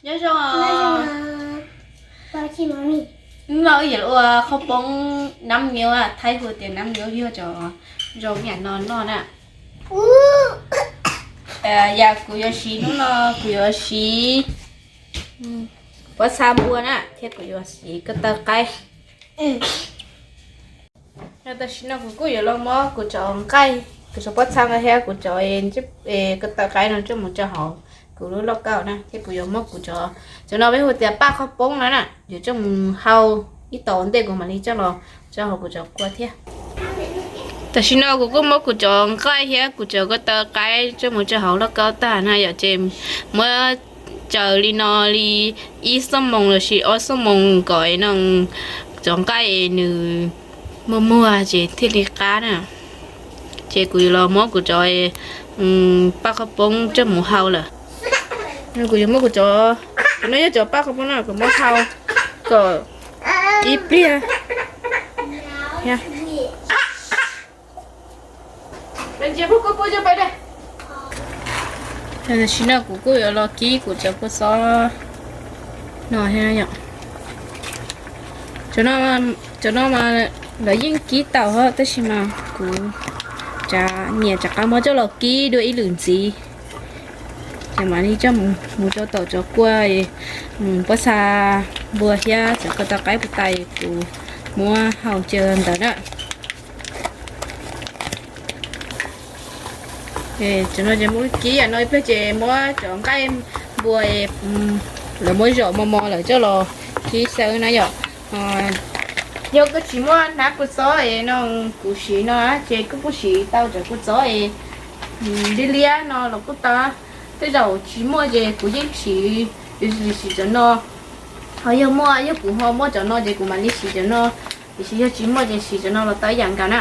Nyob zoo. Hnub no wb yuav ua qhob poob nab nyob, Thaib hu tias nab nyob, yog cov zoo yam no noj na. Yam kuv yuav siv hnub no, kuv yuav siv pob txha npua na, thiab kuv yuav siv ko taw qaib. Tam sim no kuv kuj yuav los muab kuv cov nqaij, kuv cov pob txha nqaij thiab kuv cov ko taw qaib no coj mus rau hauv kuv lub lauj kaub na, thiab kuv yuav muab kuv cov, cov no peb hu tias paj qhob poob no na, yuav coj mus hau ib tau ntej kuv mam li coj los rau hauv kuv cov kua thiab. Tam sim no kuv kuj muab kuv cov nqaij thiab kuv cov ko taw qaib coj mus rau hauv lauj kaub tag na yom, ces muab tsaws li no li ib xuab moos lossis ob xuab moos kom no cov nqaij nws muag muag ces thiaj li qab na. Ces kuv yuav los muab kuv cov paj qhob poob coj mus hau lawm. Kuv yuav muab kuv cov, kuv no yog cov paj qhob poob no kuv muab hau kom ib pliag. Tam sim no kuv kuj yuav los kib kuv cov kua xob no thiab yom. Cov no mas lawv yeej kib tau hos, tab sis mas kuv tsav nyiam rov qab muab coj los kib dua ib lwm ntxiv. Ces mam li coj mus rau tom cov kua, pob txha npua thiab cov ko taw qaib puas tas kuv muab hau cia ntawd na. Cov no ces muab kib no ib pliag ces muab cov nqaij npua lawv muab zom mos mos lawm coj los kib xyaw na yom. Yog koj tsis muaj hnab kua txob es no kuv siv no ces koj kuj siv tau cov kua txob es liab liab no los kuj tau. Tej zaum tsis muaj ces kuv yeej siv, yuav siv cov no. Ho yog muaj, yog kuv ho muaj cov no ces kuv mam li siv cov no, tiam sis yog tsis muaj ces siv cov no los tau ib yam nkaus na.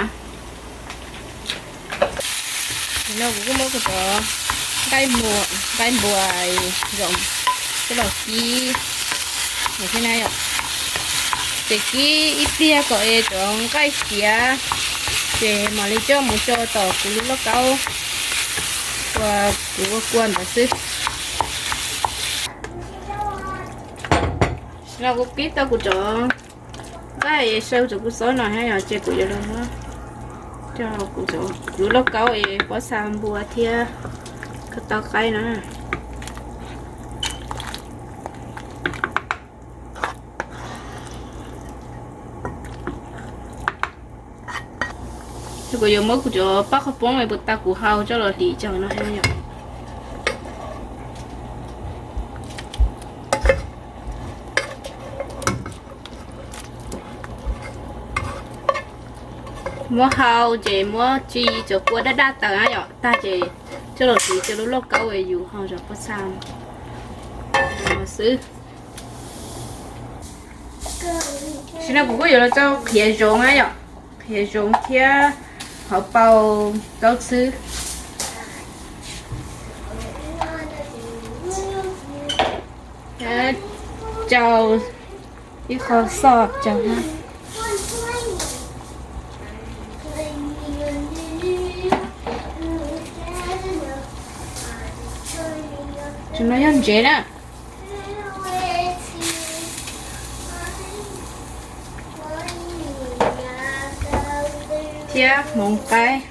Tam sim no kuv kuj muab kuv cov nqaij npua, nqaij npua zom coj los kib thiab na yom. Ces kib ib pliag kom es cov nqaij xiav, ces mam li coj mus tso tom kuv lub lauj kaub uas kuv ua kua ntawd xwb. Tam sim no kuv kib tau kuv cov nqaij saw cov kua xob no thiab yom, ces kuv yuav los muab coj kuv cov, kuv lub lauj kaub es pob txha npua thiab ko taw qaib no. Ces kuv yuav muab kuv cov paj qhob poob es puas tas kuv hau coj los hliv cov no thiab yom. Muab hau ces muab tsi cov kua daj daj tawm na yom, tag ces coj los hliv cov lub lauj kaub es yus hau cov pob txha xwb. Tam sim no kuv kuj yuav los tau qhiav zoov na yom, qhiav zoov thiab hauv paus taub txhwb. Rau ib qho xoj rau na. Tus no yog ntsev na. Thiab hmoov qaib.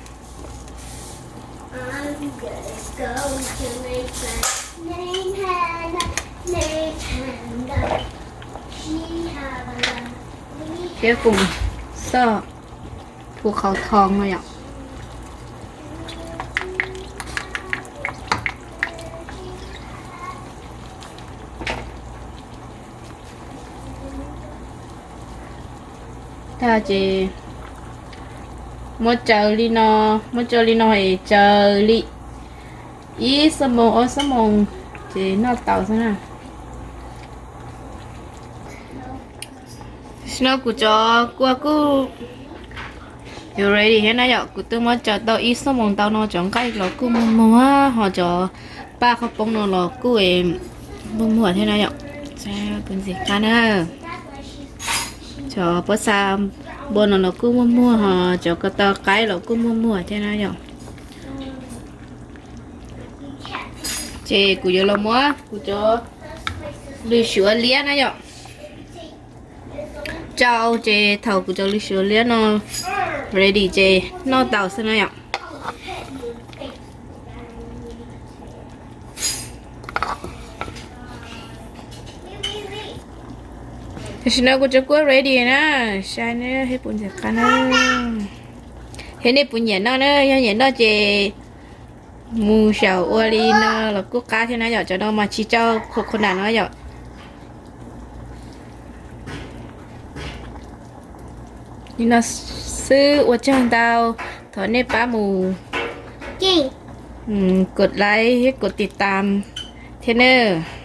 Thiab kum xoj, kum qhauv thoo no yom. Tag ces muab tsaws li no, muab tsaws li no es tsaws li ib xuab moos ob xuab moos ces noj tau xwb na. Tam sim no kuv cov kua kuj yuav ready thiab na yom, kuv twb muab tsaws tau ib xuab moos ntau no, cov nqaij los kuj muag muag, ho cov paj qhob poob no los kuj muag muag thiab na yom. Kuv ntxiv qab na, cov pob txha npua no los kuj muag muag, ho cov ko taw qaib los kuj muag muag thiab na yom. Ces kuv yuav los muab kuv cov Lws suav liab na yom. Rau ces thaum kuv cov lws suav liab no ready ces noj tau xwb na yom. Tam sim no kuv cov kuab ready na, saib neb puas nyiam qab na. Thiab nej puas nyiam noj na, yog nyiam noj ces mus xyaum ua li no los kuj qab thiab na yom. Cov no mas tsis tau coconut no yom. Li no xwb, ua tsaug ntau, thov nej pab mus kov like thiab kov tiv tam thiab nawb.